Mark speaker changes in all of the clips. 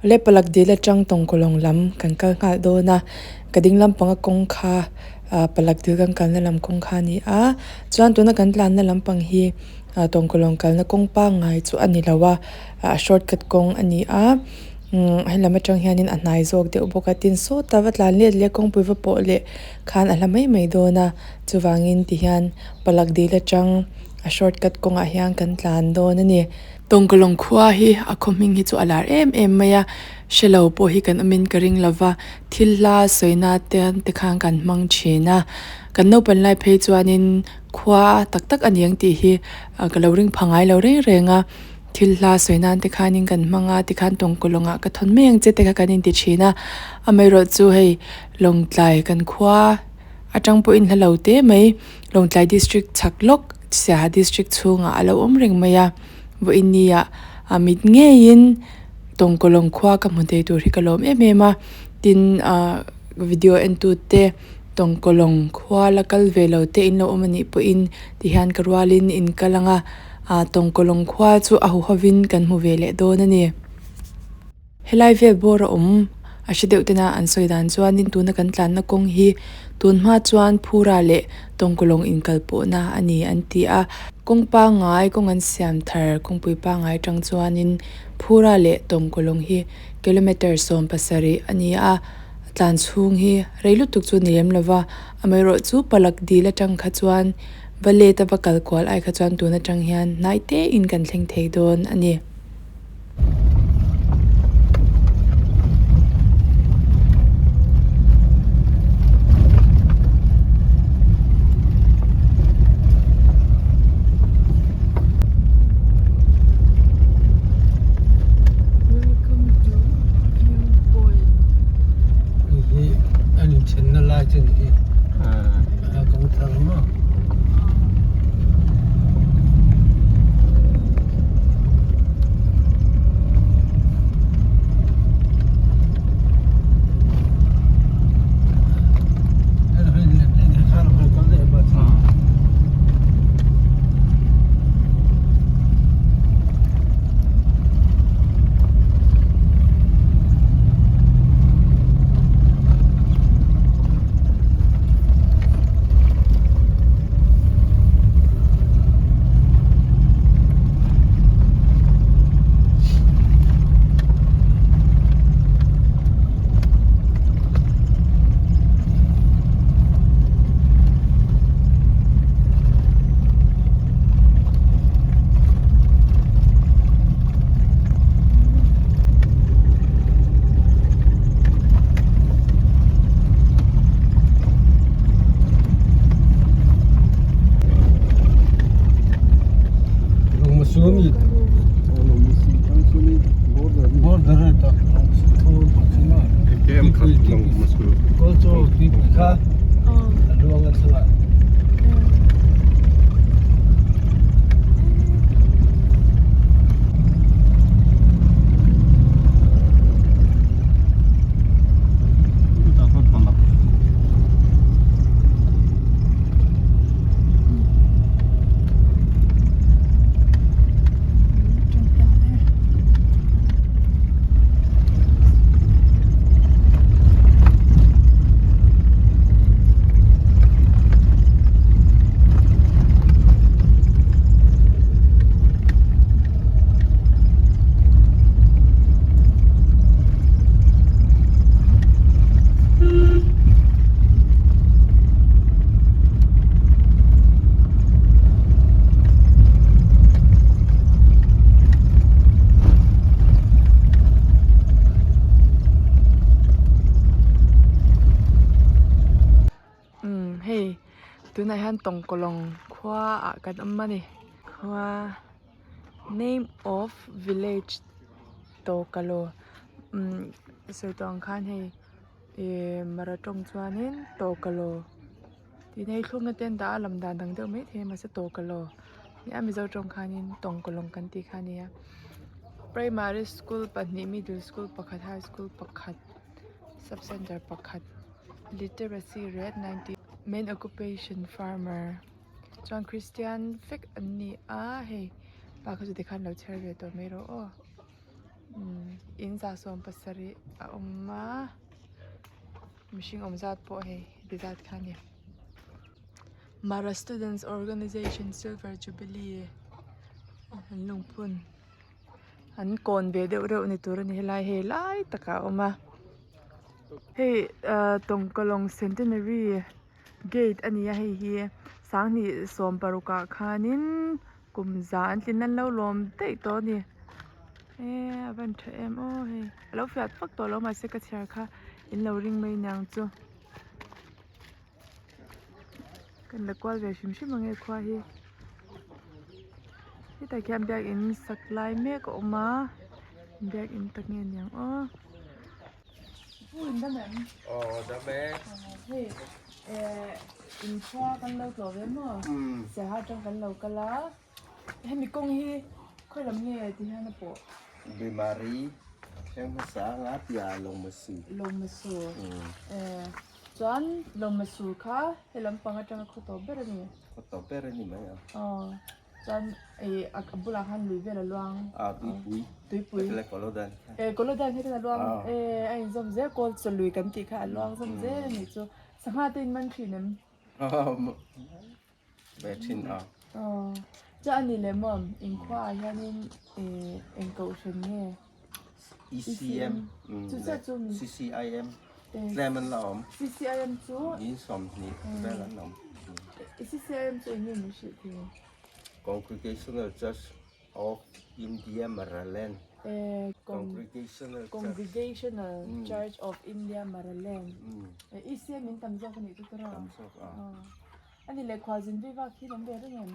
Speaker 1: Awle palak dil atang tawngkawlawng lam kan kal nghal dawn a ka ding lampanga kawng kha ah palak dil kan kalna lam kawng kha a ni a chuan tuna kan tlanna lampang hi ah tawngkawlawng kalna kawng pangngai chu a ni lo a ah shortcut kawng a ni a umm helam atang hianin a hnai zawk deuh bawk a tin sawta va tlan let leh kawngpui va pawh leh khan a hla mai mai dawn a chuvangin ti hian palak dil atang a shortcut kawngah hian kan tlan dawn a ni. Tawngkalawng khua hi a khaw hming hi chu a lar em em mai a, hre lo pawh hi kan awmin ka ring lova, thil hla sawina te te khan kan hmang thin a, kan naupan lai phei chuanin khua tak tak a ni ang tih hi ka lo ring pha ngai lo reng reng a, thil hla sawi nan te khanin kan hmang a tikhan tawngkalawngah ka thawn mai ang che te kha kan inti thin a, amaherawh chu hei Lawngtlai kan khua atang pawhin hla lo te mai. Lawngtlai District chhak lawk Siaha District chhungah a lo awm reng mai a, vawiin ah a mit ngeiin Tawngkawlawng khua ka hmu thei tur hi ka lawm em em a, tin ah video en tu te Tawngkawlawng khua la kal ve lo te in lo awm anih pawhin tihian ka rualin in kal ang a, ah Tawngkawlawng khua chu a huhovin kan hmu ve leh dawn a ni. Helai vel bawr a awm a hre deuh tena an sawi dan chuanin tuna kan tlanna kawng hi tunhma chuan Phura leh Tawngkawlawng inkal pawhna a ni an ti a. Kawng pangngai kawng an siam thar kawngpui pangngai atang chuanin Phura leh Tawngkawlawng hi kilometre 17 a ni a, tlan chhung hi rei lutuk chu ni lem lova, amaherawh chu Palak dil atang kha chuan va let a va kal kual ai kha chuan tun atang hian hnai tein kan thleng thei dawn a ni. Welcome to view point.
Speaker 2: Hei hi an inthenna lai chu ni hi a kawng thar maw.
Speaker 1: Umm hei tunah hian tawngkawlawng khua ah kan awm a ni khua name of village tawkalo umm sawi tawh ang khan hei ihh mara tawng chuanin tawkalo tih hei thlukna te an dah a lam dan dang deuh maithei a mahse tawkalo nia mizo tawng khanin tawngkawlawng kan tih kha a nia primary school pahnih middle school pakhat high school pakhat sub center pakhat literacy rate 90 main occupation farmer chuan christian vek an ni a hei pa kha chu tikhan lo chhiar ve tawh mai rawh aw. In 170 a awm a mihring awm zat pawh hei heti zat kha a ni. Mara Students Organisation Silver Jubilee an lungphun an kawn ve deuh reuh ni tur a ni helai hei lai takah a awm a hei ah tawngkalawng centenary gate a ni a hei hi sanghnih 16 ah khanin kum za an tlin an lo lawm daih tawh a ni eee a van tha em aw hei a lo fiah vak tawh lo mahse ka chhiar kha in lo ring mai niang chu. Kan la kual ve hrim hrim ang e khua hi hetah khian biakin sak lai mek a awm a biakin tak nge niang aw hei eh in khua kan lo tlawh ve maw siaha atang kan lo kal a hemi kawng hi khawi lam nge ti hian a pawh.
Speaker 3: Bimari thleng hmasa anga piah Lawngmasu.
Speaker 1: Lawngmasu eh chuan Lawngmasu kha he lampang atanga khaw tawp ber a ni.
Speaker 3: Khaw tawp ber a ni mai a.
Speaker 1: Aw chuan ih a bulah khan lui vel a luang.
Speaker 3: Ah tuipui.
Speaker 1: Tuipui.
Speaker 3: Heti lai Kolodan kha.
Speaker 1: Eh Kolodan heti a luang eh a inzawm zel kawl chaw lui kan tih kha a luang zawm zel a nih chu. Sangha te in man thin em?
Speaker 3: Ve thin a.
Speaker 1: Aw, chuan a ni leh maw inkhua ah hianin eh eng kohhran nge?
Speaker 3: ECM
Speaker 1: Chu chiah chu mi.
Speaker 3: CCIM tlem an la awm.
Speaker 1: CCIM chu.
Speaker 3: In 20 vel an awm.
Speaker 1: CCIM chu eng nge min hrilh thei?
Speaker 3: Congregational Church of India Maraland.
Speaker 1: Eh,
Speaker 3: Congregational Church.
Speaker 1: Congregational Church of India Maraland. ECM in tam zawk a nih chu tawrh a.
Speaker 3: Tam zawk a.
Speaker 1: A ni leh khualzin vei vak hi an ve reng em?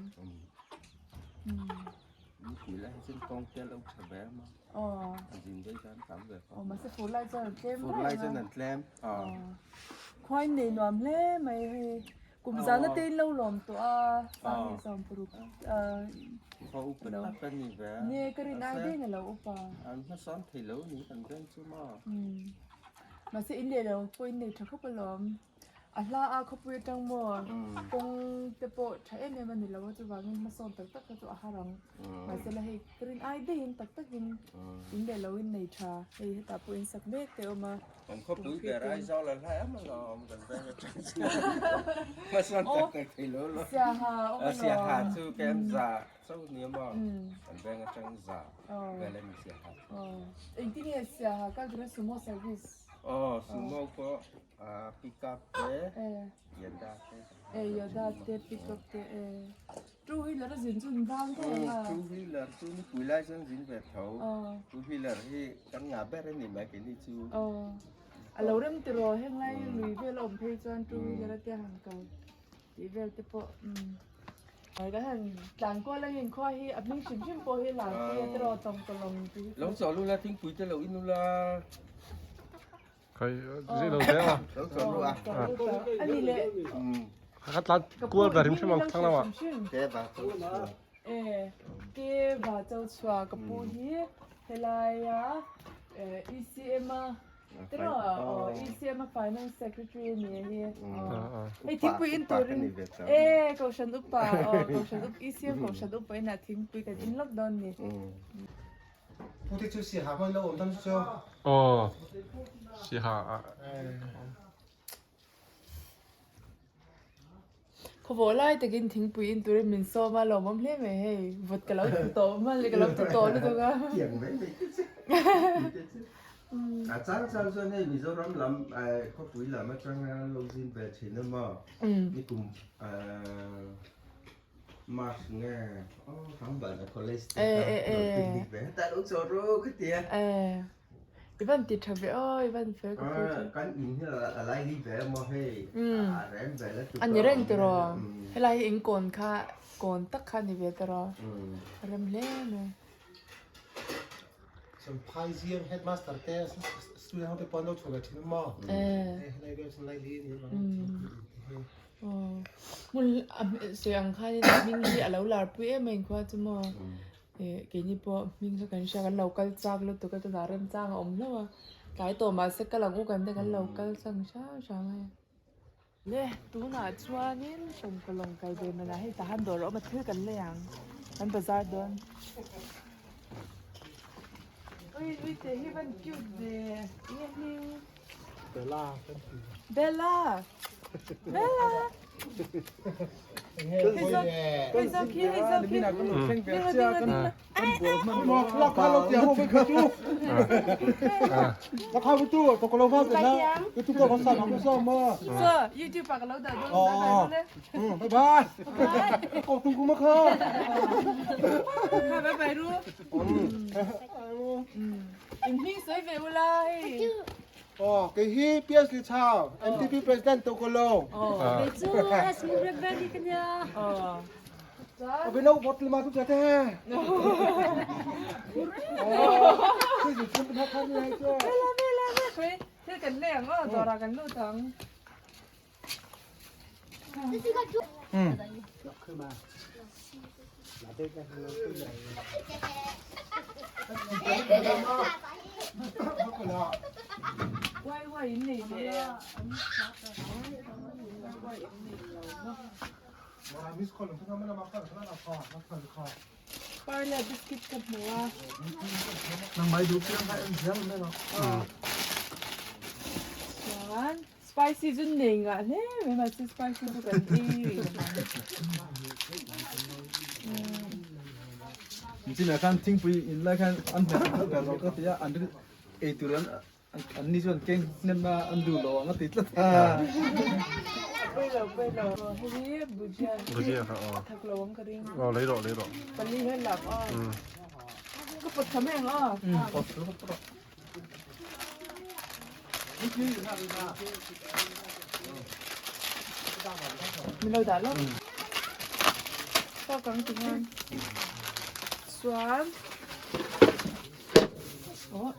Speaker 3: Ni pui lai chuan kawng te a lo tha ve a maw?
Speaker 1: Aw.
Speaker 3: A zin vei khan tam ve kawng.
Speaker 1: Aw mahse fur lai chuan an tlem
Speaker 3: Fur lai chuan an tlem. Aw.
Speaker 1: Khuain nei nuam hle mai hei. Kum zana te in lo lawm tawh a, sang leh 60
Speaker 3: Khaw upa tak a ni ve a.
Speaker 1: Nge ka rin ai daih na lo upa.
Speaker 3: An hmasawn thei lo ni kan veng chu maw?
Speaker 1: Mahse in leh lo pawh in nei tha khawp alawm. A hla a khawpui atang maw kawng te pawh tha em em a ni lo a chuvangin hmasawn tak tak kha chu a har ang mahse la hei ka rin ai daihin tak takin in leh lo in nei tha hei hetah pawh in sak mek te a awm a.
Speaker 3: Kan khawpui ber Aizawl a hlai em alawm kan veng atang chuan hmasawn tak tak thei lo lo.
Speaker 1: Siaha a awm alawm.
Speaker 3: Siaha chu kem za chauh ni a maw kan veng atang za vel a ni Siaha chu.
Speaker 1: Engtin nge Siaha kal tura sumo service?
Speaker 3: Aw sumo pawh. Ah pick up te Yoda te
Speaker 1: e Yoda te pick up te e two wheeler a zin chu an vang deuh a
Speaker 3: two wheeler chu nipui lai chuan zin ve tho two wheeler hi kan ngah ber a ni mai keini chu
Speaker 1: a lo rem tiraw heng lai lui vel a awm phei chuan two wheeler a te han kal tih vel te pawh kan han tlan kual a inkhua hi a hming hrim hrim pawh hi lar pui a tiraw tawngkawlawng tih hi
Speaker 3: lo chawh lula thingpui te lo in ula.
Speaker 4: Khai zih lo te a.
Speaker 3: Lo chawh lu a.
Speaker 1: Ani le.
Speaker 4: Kha tlat kual ka rim hrim ang thlang lama.
Speaker 3: Ke ba chau chua.
Speaker 1: E ke ba chau chua ka pu hi helaia ECM a tero ECM a finance secretary ni hi. Hei thingpui in turin e kohhran upa kohhran upa ECM kohhran upa inah thingpui kan in lawk dawn ni.
Speaker 2: Pu te chu siaha hman lo awm tam chu.
Speaker 4: Aw siaha ah.
Speaker 1: Khawvawh lai takin thingpui in turin min sawm a lawmawm hle mai hei vawt ka lo ti tawh hman leh ka lo ti tawh lutuk a.
Speaker 3: Tiang mai mai te chu. A chang chang chuan hei Mizoram lam khawpui lam atanga lo zin ve thin a maw nikum March nge aw Hangban a college te kha lo picnic ve hetah lo chaw ru ka ti a.
Speaker 1: I van ti tha ve aw i van fel ka phu chu.
Speaker 3: Kan in hi a lai li ve emaw hei a rem ve la
Speaker 1: A ni reng tiraw helai hi in kawn kha kawn tak kha a ni ve tiraw a rem hle mai.
Speaker 2: Champhai ziang headmaster te student ho te pawh an lo chhuah ve thin a maw hei helai vel chu lai li a ni avangin thingpui in te hi.
Speaker 1: Hmun a sawi ang khanin a hming hi a lo lar pui em a inkhua chu maw eh keini pawh hming kha kan hria kan lo kal chak lutuk a tunah remchang a awm hlauh a tlai tawh mahse kal ang u kan te kan lo kal chang hrang hrang a hei. Le tunah chuanin tawmkawlawng kal ve manah hei tah han dawr a awm a thil kan lei ang kan bazar dawn. Ui ui te hi van cute ve enge hming Bella Bella Bella Hei zawk hei zawk hi hei zawk hi ding la ding la ding la So YouTube ah ka lo dah dawn dah dah dawn e
Speaker 2: Bye bye Kha
Speaker 1: bye bye ru In hming sawi ve ula hei.
Speaker 2: Aw kei hi PS Lichau MTP President Tokolo.
Speaker 5: Kei chu S Mugret Valley ka nia.
Speaker 2: Aw bino bottle ma tu cha te. Aw chu chu na khan lai chu.
Speaker 1: Vela vela ve khui thil kan lei ang aw dawrah kan lut ang. Wai wai in nei ve wai in nei lo Parle biscuit ka hmu a. Chuan Spicy chu nei ngah hle mai mahse spicy chu kan ei rih lo ang.
Speaker 6: Chinah khan thingpui in lai khan an hmet ber lo ka ti a, an ei tur an an ni chuan keng hnem a an duh lo ang a ti tlat a.
Speaker 1: Pawi lo pawi lo hei hi bhujia
Speaker 4: Bhujia kha aw.
Speaker 1: A thak lo ang ka ring.
Speaker 4: Aw lei rawh lei rawh.
Speaker 1: Pali hian lak aw. Ka pawt tha mai ang aw.
Speaker 6: Pawt rawh pawt rawh.
Speaker 1: Min lo dah lawk. Tawk ang ti hian. Chuan aw.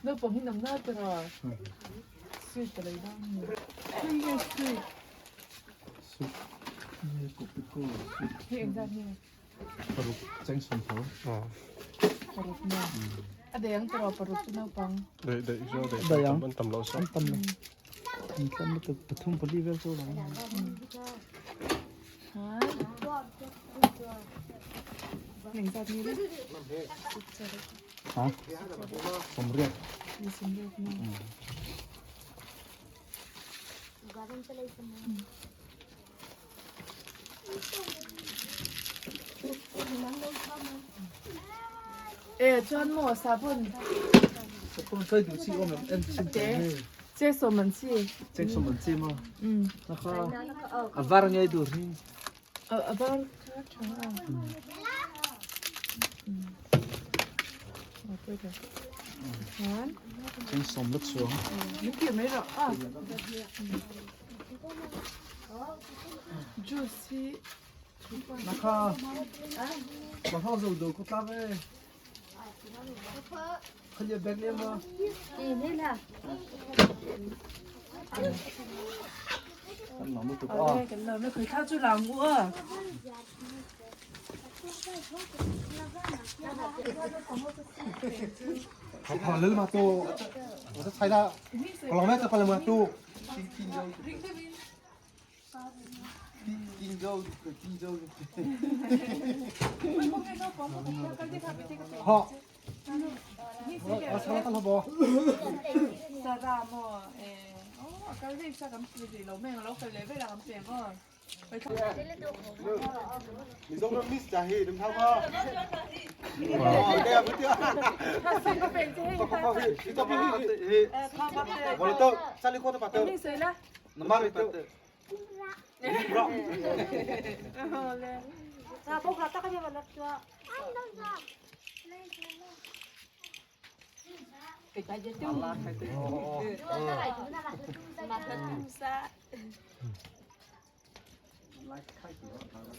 Speaker 1: Naupang hi namna tira sweet ka lei dawn ni. Hei nge sweet? Hei engzat nge?
Speaker 6: Paruk cheng sawm tho.
Speaker 1: Paruk nge? A daih ang tiraw paruk chu naupang.
Speaker 4: Daih daih chu a daih
Speaker 6: Daih ang.
Speaker 4: An tam lo sa.
Speaker 6: An tam lo. An tam lutuk pathum pali vel chu lo.
Speaker 1: Ha? Engzat nge le?
Speaker 6: Ha? Sawmriat.
Speaker 1: Sawmriat nge? E chuan maw sabun
Speaker 6: Sabun sai duh chi awm em en chin
Speaker 1: te che sawm an chi
Speaker 6: cheng sawm an chi maw
Speaker 1: um
Speaker 6: nakha a var ngei dur hi
Speaker 1: a var kha tha a um
Speaker 6: cheng sawm la chuang
Speaker 1: min ti mai rawh a Juice hi
Speaker 6: Nakha Nakha zo do ko tlak e Khalia bag le ma Kan lo mu tuk a
Speaker 1: Kan lo na khoi tha chu lang u a
Speaker 2: Họ lư mà tu tôi thấy là còn lòng mẹ còn mà tu họ họ sao nó bỏ
Speaker 1: Sara mo eh oh kal dei sa kam si lo meng lo kal le ve la kam pe mo
Speaker 2: mình giống nó miss chả hề đừng thao không ok à bữa tiệc có có có có có có có có có có
Speaker 1: Ni sei la
Speaker 2: Nama itu. Bro.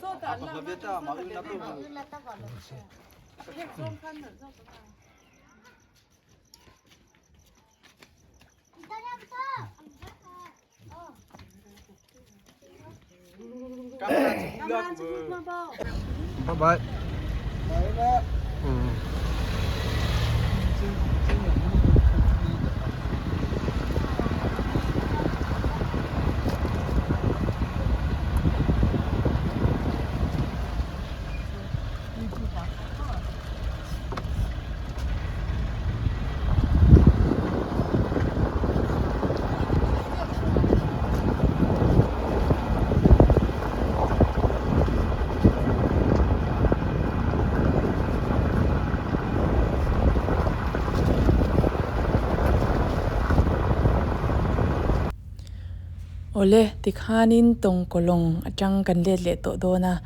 Speaker 1: So ta la
Speaker 4: Bye bye. Mm.
Speaker 1: Awle, tikhanin tawngkawlawng atang kan let leh tawh dawn a,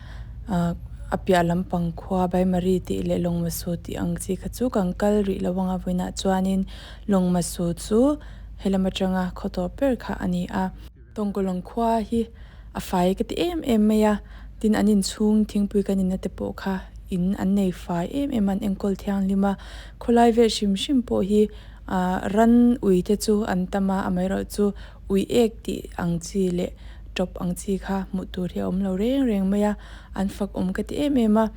Speaker 1: ah a piah lampang khua Baimari tih leh Lawngmasu tih ang chi kha chu kan kal rih lo anga vawiinah chuanin Lawngmasu chu helam atanga khaw tawp ber kha a ni a. Tawngkawlawng khua hi a fai ka ti em em mai a, tin an inchhung thingpui kan inna te pawh kha in an nei fai em em a, an enkawl thianghlim a. Khawlai vel hrim hrim pawh hi ah ran ui te chu an tam a, amaherawhchu ui ek tih ang chi leh tawp ang chi kha hmuh tur hi a awm lo reng reng mai a, an fak awm ka ti em em a.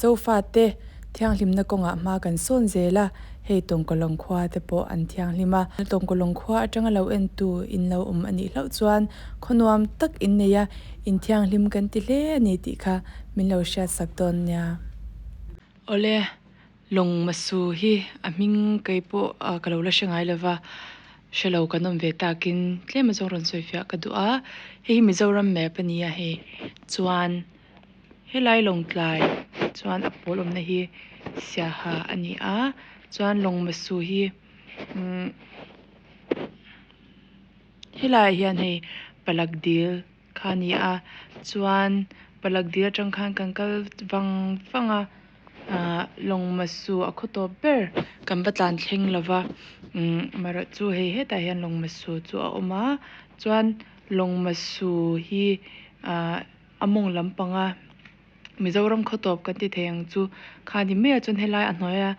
Speaker 1: Zofate thianghlimna kawngah hma kan sawn zel a, hei Tawngkawlawng khua te pawh an thianghlim a. Tawngkawlawng khua atanga lo entu in lo awm a nih hlauh chuan khaw nuam tak in nei a, in thianghlim kan ti hle a ni tih kha min lo hriat sak dawn nia. Awle, Lawng Masu hi a hming kei pawh ka lo la hre ngai lova, hre lo kan awm ve takin tlem azawng rawn sawi fiah ka duh a, hei hi Mizoram map a ni a hei chuan. Helai lawngtlai chuan a pawl awmna hi siaha a ni a chuan lawng masu hi umm helaiah hian hei palak dil kha a ni a chuan palak dil atang khan kan kal vang vang a ahh lawng masu a khaw tawp ber kan va tlan thleng lo va umm amaherawh chu hei hetah hian lawng masu chu a awm a chuan lawng masu hi ahh. A mawng lampanga Mizoram khaw tawp kan ti thei ang chu kha ni mai a chuan helai a hnuaia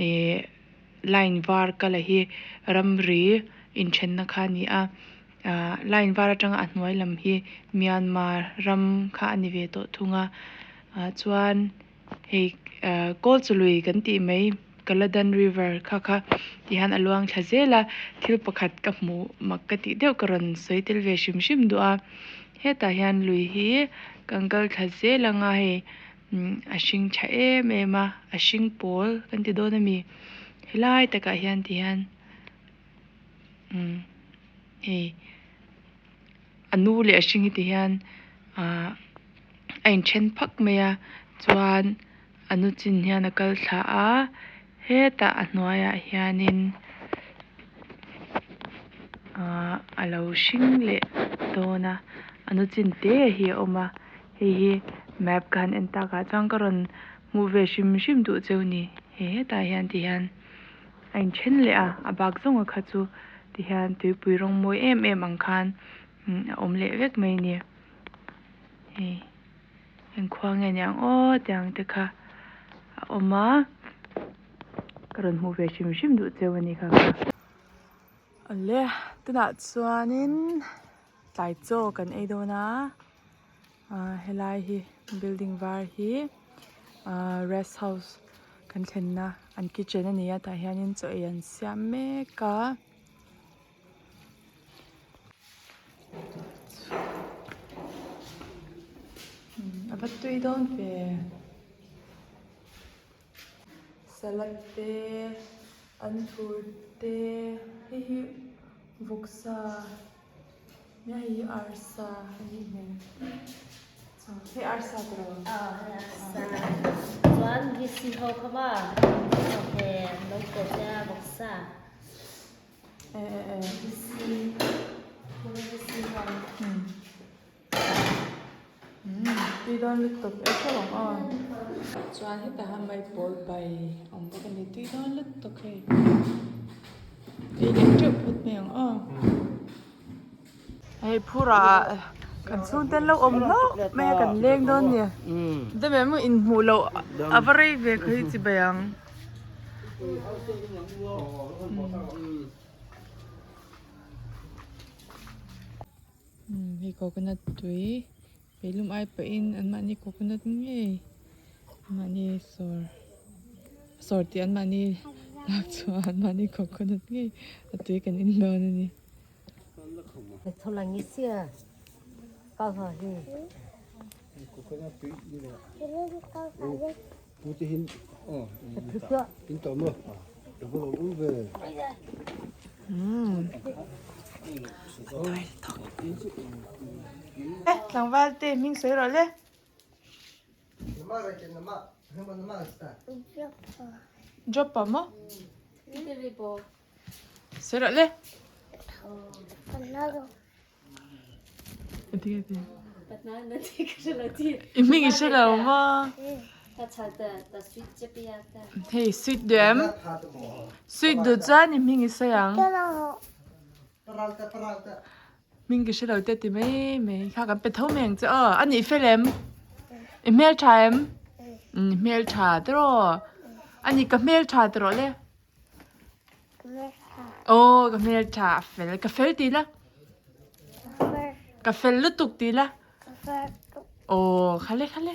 Speaker 1: ihh line var kala hi ramri inthenna kha a ni a ahh line var atanga a hnuai lam hi Myanmar ram kha a ni ve tawh thung a ah chuan hei ahh kawl chu lui kan tih mai Kaladan river kha kha ti hian a luang thla zel a thil pakhat ka hmuh mak ka tih deuh ka rawn sawi tel ve hrim hrim duh a hetah hian lui hi kan kal thla zel anga hei a hring tha em em a a hring pawl kan ti dawn ami helai takah hian ti hian hei a nu leh a hring hi ti hian ahh a inthen phak mai a chuan. A nu chin hian a kal thla a hetah a hnuaiah hianin ahh a lo hring leh dawn a a nu chin te hi a awm a hei hi map ka han en takah chuan ka rawn hmuh ve hrim hrim duh cheu ni he hetah hian ti hian a inthen leh a a bak zawng a kha chu ti hian tuipui rawng mawi em em ang khan a awm leh vek mai a ni hei. Engkhua nge niang aw tiang te kha a awm a ka rawn hmuh ve hrim hrim duh cheu a ni kha kha. Awle tunah chuanin tlai chaw kan ei dawn a ah helai hi building var hi ah rest house kan thlenna an kitchen a ni a tah hianin chaw ei an siam mek a. A va tui dawn ve salad te anthur te hei hi vawksa nia hei hi arsa a nih hmel hei arsa tiraw
Speaker 5: aw hei arsa chuan VC ho kha maw lo kawh te a vawksa.
Speaker 1: Tui dawn lutuk e tho ang aw. Chuan hetah hian maipawl bai a awm bawk a ni tui dawn lutuk hei. Ei leh teuh phawt mai ang aw. Hei phurah kan chhungte an lo awm hlauh mai a kan leng dawn nia. Dam em inhmuh loh a va rei ve kha hi chi bai ang. Hei coconut tui. Meilum ai pahin anmahni coconut ngei anmahni sawr sawr tih anmahni lak chhuah anmahni coconut ngei a tui kan in dawn a ni. Tlangval te hming sawi rawh le. Drop a maw? Sawi rawh le. I hming i hre lo maw? Hei sweet duh em? Sweet duh chuan i hming i sawi ang. Hming ka hre lo te ti mai mai. Kha kan pe tho mai ang che aw. A nih fel em? I hmeltha em? I hmeltha tiraw? A nih ka hmeltha tiraw le? Aw ka hmel tha a fel ka fel ti la ka fel lutuk ti la aw khale khale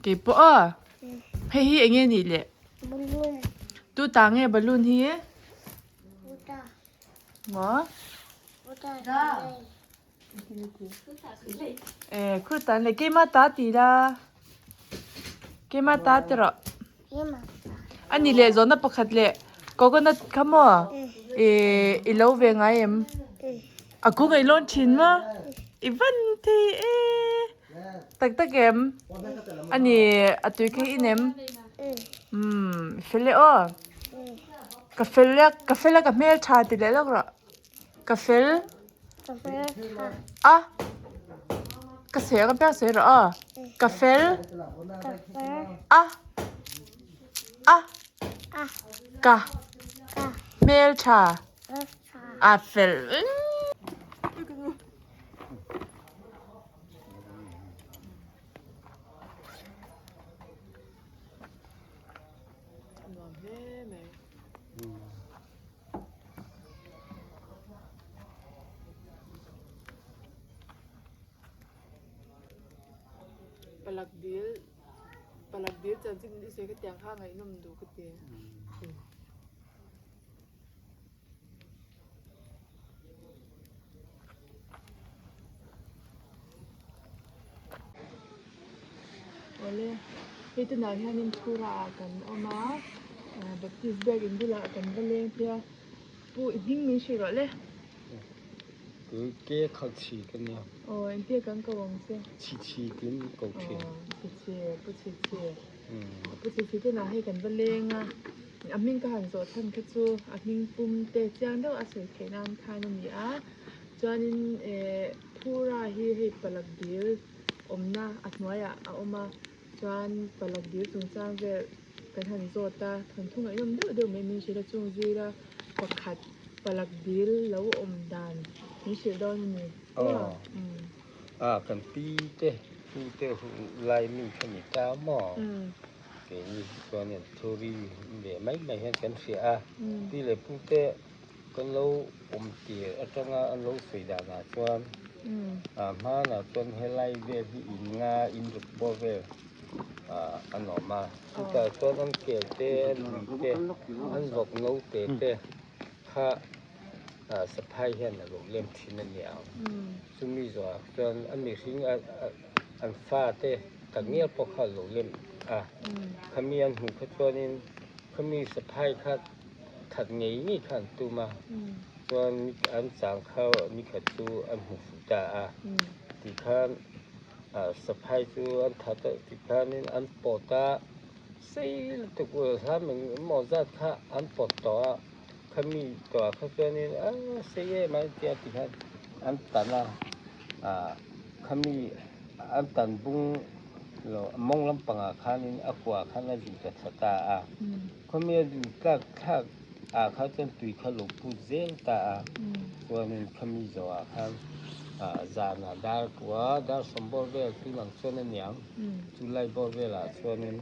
Speaker 1: kei pawh aw hei hi eng nge nih le tu ta nge balloon hi maw Eh, khu tan le keima ta ti la. Keima ta ti rawh. Ani le zawhna pakhat le coconut kha maw? Eh, i lo ve ngai em? A kung ei lawn thin maw? I van thei e. Tak tak em? Ani a tui kha i in em? Umm, i fel e aw. Ka fel e, ka fel a ka hmel tha ti leh lawk rawh. Ka fel.
Speaker 7: Ka fel tha.
Speaker 1: A. Ka seh ka piang seh rawh a. Ka fel.
Speaker 7: Ka fel.
Speaker 1: A. A.
Speaker 7: A.
Speaker 1: Ka.
Speaker 7: Ka.
Speaker 1: Hmel tha.
Speaker 7: Hmel tha.
Speaker 1: A fel. Nuam hle mai. Palak dil palak dil chanchin i sawi khatiang kha ngaihnawm duh ka ti. Awle hei tunah hianin phura ah kan awm a Baptist biak in bulah kan va leng phei a pu i hming min hrilh rawh le.
Speaker 3: Ke khalh chhi ka nia.
Speaker 1: Aw engtia kan ko ang che.
Speaker 3: Chhi chhi tin ko thin.
Speaker 1: Aw chhi chhi pu chhi chhi. Pu chhi chhi tunah hei kan va leng a a hming ka han zawh chhan kha chu a hming pum te chiang deuh a sawi theih nan khan a ni a chuanin eh phura hi hei palak dil awmna a hnuaiah a awm a chuan palak dil chungchang vel kan han zawt a thawnthu ngaihnawm deuh deuh mai min hrilh a chung zira pakhat palak dil lo awm dan min hrilh dawn a ni
Speaker 3: aw a kan pi te pu te lai mi kha ni ta maw keini hi chuan thuri leh mai mai hian kan hria a pi leh pu te Kan lo awm tir atanga an lo sawi danah chuan hmanah chuan helai vel hi in nga in ruk pawh vel an awm a, chutah chuan an kel te an ui te an vawk no te te kha saphai hian a lo lem thin a ni ang. Chumi zawhah chuan a mihring an fa te tak ngial pawh kha a lo lem a, khami an hmuh kha chuanin khami saphai kha That ngei ngei kha an tum a, chuan an chang kha nikhat chu an hmu fuh ta a, tikhan saphai chu an that a, tikhanin an pawt a, sei lutuk hlam eng emaw zat kha an pawt tawh a, khami tawhah kha chuanin a sei em a tia tikhan an tan a, khami an tan bung lo mawng lampangah khanin a kuah khan a zut a tha ta a. Khawmia duh tlak thlak ah kha chuan tui kha lo put zel ta a, chuanin khami zawh ah khan zan ah dar kua dar sawm bawr vel tun ang chuan a niang, chu lai bawr vel ah chuanin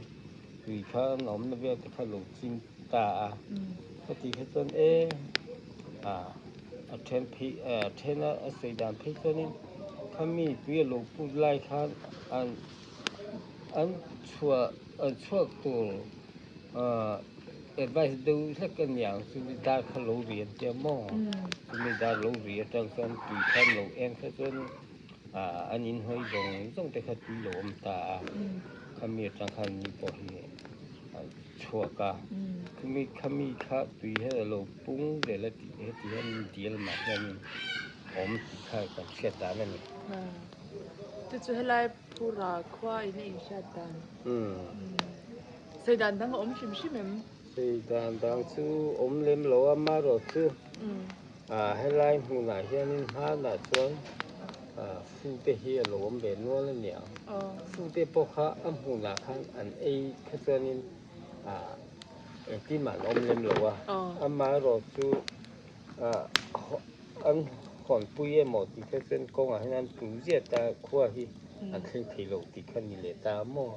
Speaker 3: tui kha an awmna vel te kha lo ching ta a, ka tih kha chuan e ah. A then phei a then a a sawi dan phei chuanin khami tui a lo put lai khan an an chhuah an chhuak tur ahh advice deuh hlek a niang chumi dar kha lo ri an tia maw chumi dar lo ri atang chuan tui khan lo eng kha chuan ahh an inhawi zawng zawng te kha tui lo awm ta a khami atang khan mi pawh hi an chhuak a khumi khami kha tui hian a lo pung zel a tih heti hian dil mah hianin awm tih kha kan hriat dan a ni.
Speaker 1: Chu chu helai phura khua in a inhriat dan. Sawi dan dang a awm hrim hrim em?
Speaker 3: Sawi dan dang chu awm lem lo a amaherawhchu helai hmunah hianin hmanah chuan fu te hi a lo awm ve nual a ni ang. Fu te pawh kha a hmunah khan an ei kha chuanin engtin mah an awm lem lo a, amaherawhchu an hawnpui emaw tih kha chuan kawngah hian an tlu ziah ta khua hi an thleng thei lo tih kha ni leh ta maw?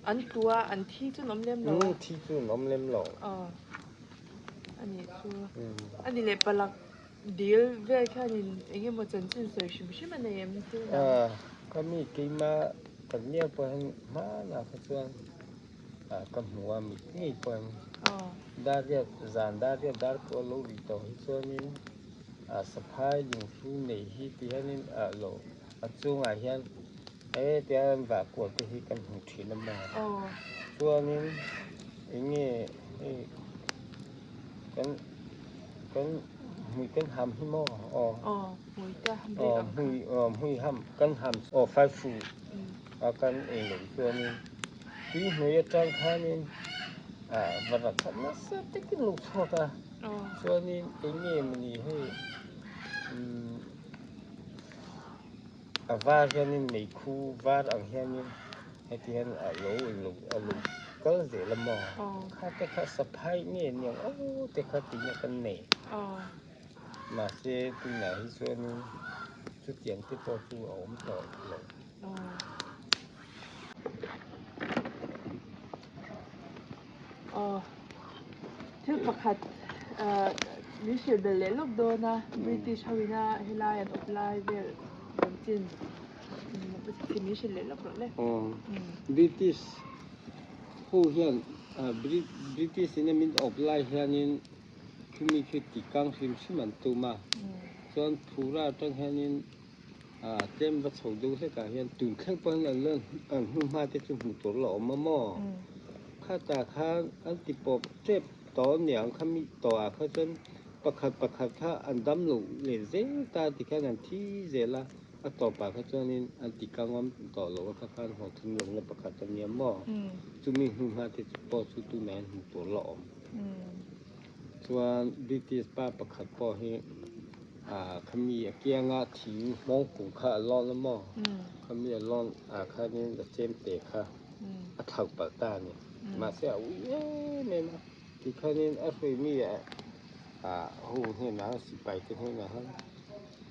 Speaker 1: An tlu a, an thi chu an awm lem lo a?
Speaker 3: Thi chu an awm lem lo.
Speaker 1: A nih chu. A ni leh palak dil vel khianin eng emaw chanchin sawi hrim hrim a nei em thil dang?
Speaker 3: Ka mi keimah kan mial pawh hian hmanah kha chuan ka hmu a mit ngei pawhin dar riat zan dar riat dar pawh a lo ri tawh hi chuanin saphai lunghlu nei hi ti hianin lo a chungah hian hetia an vah kual te hi kan hmu thin a maw chuanin eng nge hei kan kan hmui kan ham hi maw aw hmui aw hmui ham kan ham aw faifu a kan ei loh chuanin tui hnuai atang khanin ah va rak khat nasa takin lo chhuak a chuanin eng nge mawni hei umm a var hianin meikhu var ang hianin heti hian a lo eng a lo kal zel a maw kha te kha saphai nge niang aw te kha tihna kan nei mahse tunah hi chuanin chutiang te pawh chu a awm tawh lo.
Speaker 1: Aw thil pakhat min hrilh belh leh lawk dawn a British ho ina helai an awp lai vel chanchin min hrilh leh lawk rawh le.
Speaker 3: Aw British ho hian British ina min awp lai hianin khumi khi tikang hrim hrim an tum a chuan phura atang hianin Tlem va chho deuh hlekah hian tun thleng pawh hian an la an hnu hma te chu hmuh tur la awm a maw? Khatah khan an ti pawp tep tawh aniang kha mi tawhah kha chuan pakhat pakhat kha an dam loh leh zel ta ti khan an thi zel a, a tawpah kha chuanin an ti kangawm tawh loh a kha khan hlawhthum lohna pakhat a nia maw? Chumi hnu hma te pawh chu tunah hian hmuh tur la awm. Chuan British pa pakhat pawh hi. Khami a kianga thing hmawng kung kha a lawn a maw? Khami a lawn ah khanin a chemte kha a thlauh palh ta a ni. Mahse a ui em em a, tikhanin a hruaimi ho hnenah sipai te hnenah khan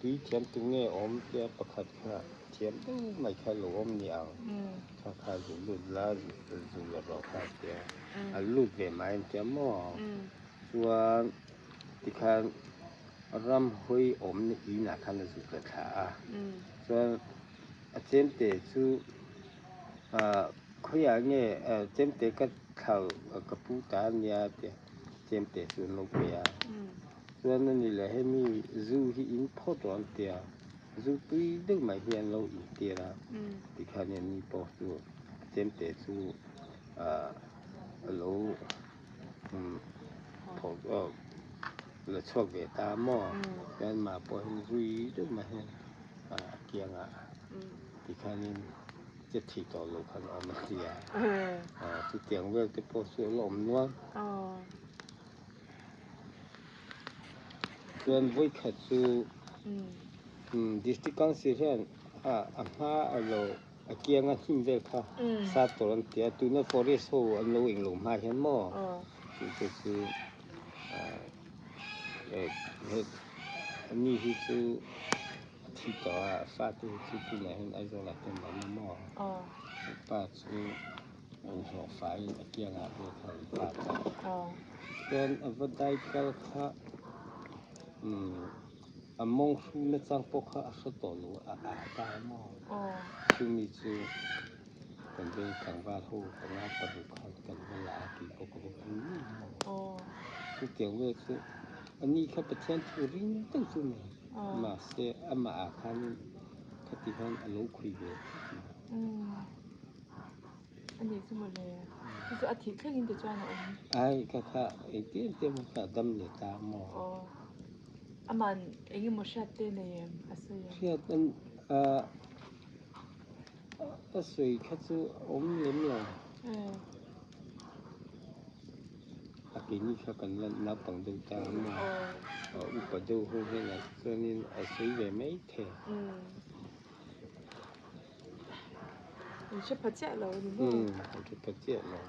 Speaker 3: tui thiam tu nge awm tia pakhat kha thiam deuh mai kha lo awm ni ang. Kha kha zu lut la zu la rawh kha tia a lut ve mai an tia maw? Chuan tikhan ram hawi awmna inah khan a zuk la thla a, chuan a chemte chu khawiah nge chemte ka thlau ka pu ta ania tia chemte chu an lo pe a, chuan ani leh hemi zu hi in phawt rawh an tia, zu tui deuh mai hi an lo intir a, tikhan ani pawh chu chemte chu a lo. La chhuak ve ta maw chuan mah pawh hian zui deuh mah hian a kiangah tikhanin che thei tawh loh khan a awm a ti a, chutiang vel te pawh chu a la awm nual. Chuan vawikhat chu District Council hian a hma a lo. A kianga hnim vel kha sat tur an ti a, tuna forest ho an lo englo hma hian maw tih te chu ani hi chu a thi tawh a, a fate hi chu tunah hian Aizawl ah te an awm a maw, pa chu. Inhlawh faiin a kiangah vel kha an park a. Chuan a va dai kal kha a mawng hru nachang pawh kha a hre tawh lo a ah ta maw? Chumi chu kan veng tlangval ho panga paruk khan kan va la a tih pawh ka va pui ngei maw? Chutiang vel chu a ni kha Pathian thu ring deuh chu a ni. Mahse amah ah khanin khati khan a lo khui ve tlat mai.
Speaker 1: A nih chu mawle. Chu chu a thih thleng in tichuan a awm.
Speaker 3: Ai ka kha engtin te maw kha dam leh ta maw?
Speaker 1: Aw. Aman eng emaw hriat te nei em? A sawi em?
Speaker 3: Hriat an ah a sawi kha chu a awm lem lo. A keini kha kan la naupang deuh ta maw? Aw. Upa deuh ho hnenah chuanin a sawi ve mai thei.
Speaker 1: In hre pha chiah lo a ni maw?
Speaker 3: Umm, in hre pha chiah lo.